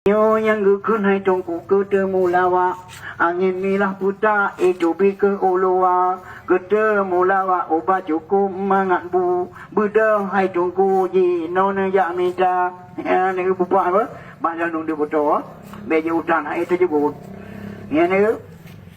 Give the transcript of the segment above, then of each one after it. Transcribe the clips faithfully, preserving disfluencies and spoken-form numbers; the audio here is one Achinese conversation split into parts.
Nyoe nyang geukheun hai Teungku keu teumulawak, angén milah peutak, eh, teubiet keu u luwa. Keu teumulawak ubat cukôp mangat bu, beudôh hai Teungku jinoe neujak mita. Nyan keuh bupak apa? Bah lôn deuh beutôi, bèk jiutan hai teujeugut. Nyan keuh.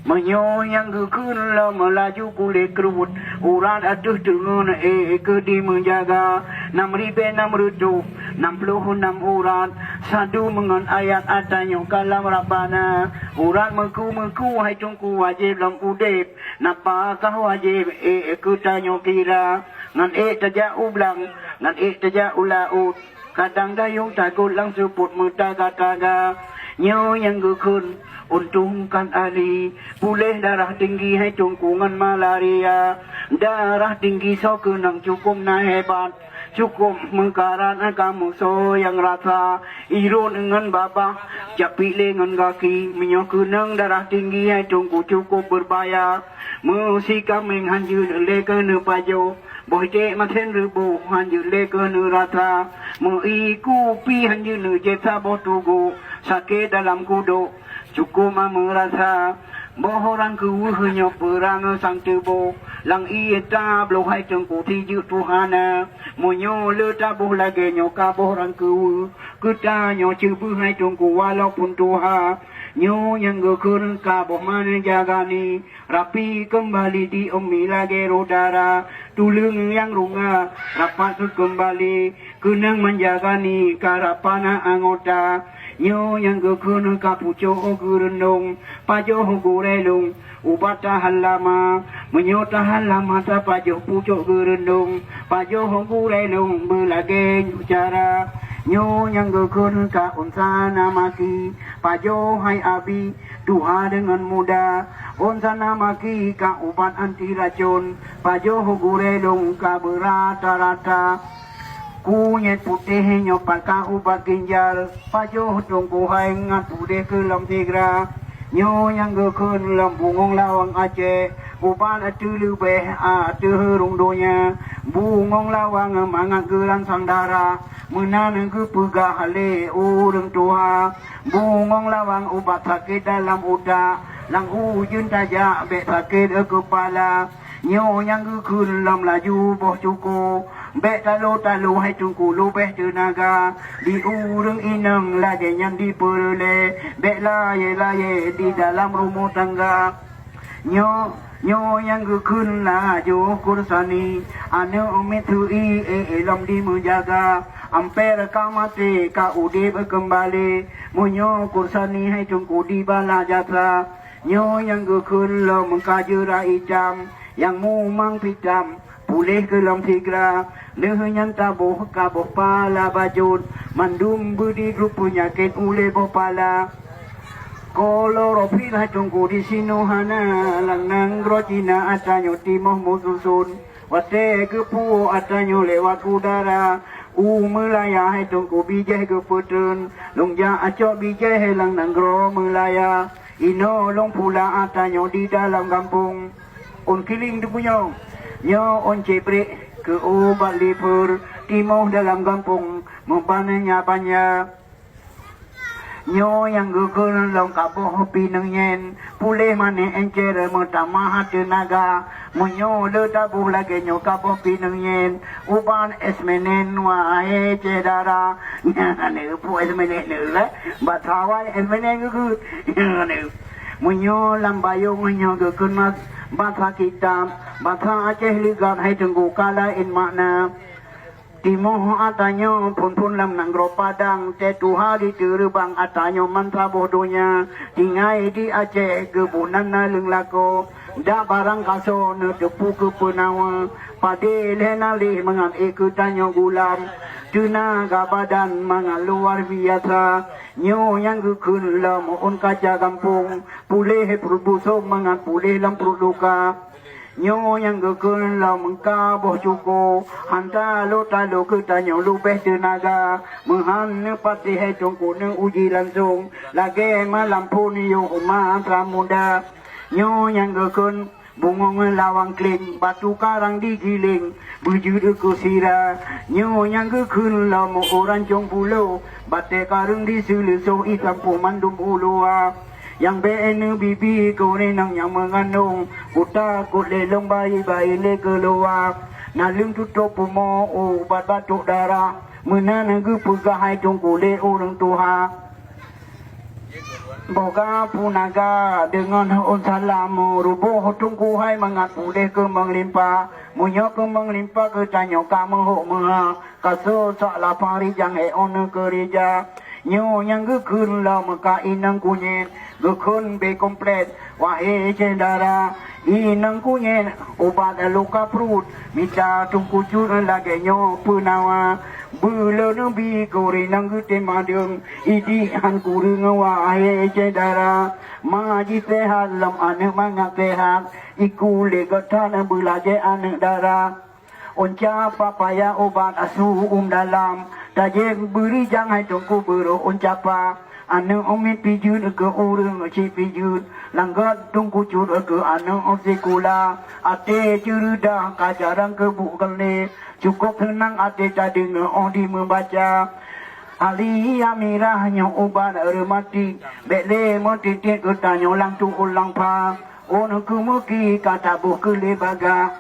Meunyoe nyang geukheun lom laju kulét kruet, urat ateueh teungeut, eh, keu dimeujaga. Nam ribèe nam reutôh nam ploh nam urat, sadu meungon ayat ata nyoe kalam Rabbana. Urat meuku-meuku hai Teungku wajéb lom udép, napa kah wajéb, eh, keu tanyoe kira. Ngon ék tajak u blang, ngon ék tajak u laôt. Kadang dayong tagôt lam seupôt meutaga-taga. Nyoe nyang geukheun untông kan ahli, puléh darah tinggi hai Teungku ngon malaria. Darah tinggi soe keunong cukôp na hebat, cukôp meukarat kamoe soe nyang rasa. Irot ngon babah, capiek lé ngon gaki, meunyoe keunong darah tinggi hai Teungku cukôp beubahaya. Meusi kaméng hanjeuet lé keuneuk pajoh, boh iték masen reubôh hanjeuet lé keuneuk rasa. Meu-ie kupi hanjeuet neujieb saboh tugoe, sakét dalam kudôk cukôp ma meurasa. Boh rang keuweuh nyoe peurang sang teuboh, lam ié tabloe hai Teungku tijeuet tuha na. Meunyoe le taboh lagèe nyoe ka boh rang keuweuh, keu tanyoe ceubeuh hai Teungku walaupun tuha. Nyoe nyang geukheun ka boh manö jaga ni, rapi keumbali di umi lagèe roh dara. Tuleueng nyang runga rapat sut keumbali, keunong manjaga ni ka rapat na anggota. Nyoe nyang geukheun ka pucok geureundong, pajoh gurèe lôn ubat tahan lama. Meunyoe tahan lama tapajoh pucok geureundong, pajoh gurèe lôn beulagèe nyoe cara. Nyoe nyang geukheun ka unsa na maki, pajoh hai abi, tuha deungon muda. Ôn sana maki ka ubat anti racôn, pajoh gurèe lôn ka beurata-rata. Kunyét putéh nyoe pat ka ubat ginjal, pajoh Teungku hai ngat udép keu lom sigra. Nyoe nyang geukheun lom bungöng lawang Aceh, ubat ateueh leubeh ateueh rhueng donya. Bungöng lawang mangat geuransang dara, meunan geupeugah lé ureueng tuha. Bungöng lawang ubat sakét dalam utak, lam ujeuen tajak bèk sakét keupala. Nyoe nyang geukheun lom laju boh cukô, bèk talo-talo hai Teungku leubeh teunaga. Di ureueng inong lagèe nyan dipeureulèe, bèk layèe-layèe di dalam rumoh tangga. Nyoe, nyoe nyang geukheun laju Kursani, aneuk miet seu-ie, eh, eh, lom dimeujaga. Amper ka maté ka udép keumbali, meunyoe Kursani hai Teungku dibala jasa. Nyoe nyang geukheun lom ka jeura itam, nyang mumang pitam, puléh keu lom sigra. Lheueh nyan taboh ka boh pala bajôt, mandum beudi grup peunyakét ulèe boh pala. Klorofil hai Teungku disinoe hana, lam nanggroe Cina ata nyoe timoh meususon. Watèe geupuwoe ata nyoe lewat udara, u Meulaya hai Teungku bijèh geupeutreun. Lôn jak acok bijèh lam nanggroe Meulaya. Inoe lôn pula ata nyoe di dalam gampông. Ôn kiléng teupunyong, nyoe ôn cebrék keu ubat liver, timoh dalam gampông meuban nya banya. Nyoe nyang geukheun lom ka boh pineung nyén, puléh manéh encer meutamah teunaga. Meunyoe le taboh lagèe nyoe ka boh pineung nyén, uban es menen wahé syedara. Nyan peue es menen nyoe, eh? Basa awai es menen geukheun. Nyan. Meunyoe lam bayong nyoe geukheun mas, basa kitab, basa Aceh ligat hai Teungku ka laén makna. Timoh ata nyoe phôn-phôn lam nanggroe Padang, teutuha di teureubang ata nyoe man saboh donya. Tinggai di Aceh geuboh nan naleueng lakoe, dak barang kasoe neuteupeue keu peunawa. Padé lhèe naleh mangat ék keu tanyoe gulam, teunaga badan mangat luar biasa. Nyoe nyang geukheun lom ôn kaca gampông, puléh pruet busong mangat puléh lam pruet luka. Nyoe nyang geukheun lom ka boh cukô, han talo-talo keu tanyoe leubeh teunaga. Meuhan neupatéh hai Teungku neuuji langsong, lagèe malam phôn yoh masa muda. Nyoe nyang geukheun Bungong lawang kléng, batu karang digiléng, beujeuet keu sira. Nyoe nyang geukheun lom u Rancong Pulo, batée kareueng di Seuleusoh, itam peue mandum u luwa. Nyang bék neubibi keu inong nyang meugandong, kutakot lé lôn bayi-bayi lé keuluwa. Naleueng tutôp pumoe ubat batok darah, meunan geupeugah hai Teungku lé ureuëng tuha. Boga punaga deungon ôn salam, ruboh Teungku hai mangat puléh keumeung limpa. Meunyoe keumeung limpa geutanyoe ka meuhok meuha, ka soe sak lapang rijang ék ôn neukeurija. Nyoe nyang geukheun lom ka inong kunyét, geukheun B komplit, wahé syedara. Inong kunyét ubat luka pruet, mita Teungku Cut lagée nyoe peunawa. Beuleuneubie keu inong geutem adeueng, idik han kureueng, wahé syedara. Ma jiseuhat lom aneuëk mangat seuhat, iku lé geutan beulagée aneuëk dara. Ôn capa paya ubat asu ôn dalam, tajép beurijang hai Teungku beurôh ôn capa. Aneuëk miet pijeut keu ureuëng cit pijeut, langgat Teungku Cut keu aneuëk sikula. Até ceureudah ka jarang keubuet keuneuk, cukôp seunang até tadeungoe óh dimeubaca. Ali Amirah nyoe ubat reumatik, bék lé meutiet-tiet geutanyoe lam tuôt lam pha. Ôn keumeuki ka taboh keu lé bagah.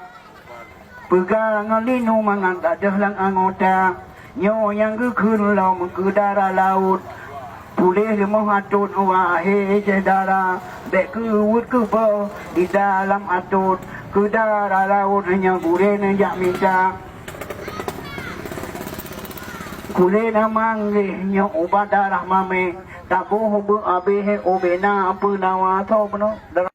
Peugah ngon linu mangat gadôh lam anggota. Nyoe nyang geukheun lom keu dara laôt. Puléh leumoh atot, wahé syedara, bék keuweuet keuboh di dalam atot. Keu dara laôt nyoe gurée neujak mita. Kulé na manggéh nyoe ubat darah mamé, taboh beu abéh ubena peunawa soe bunoe.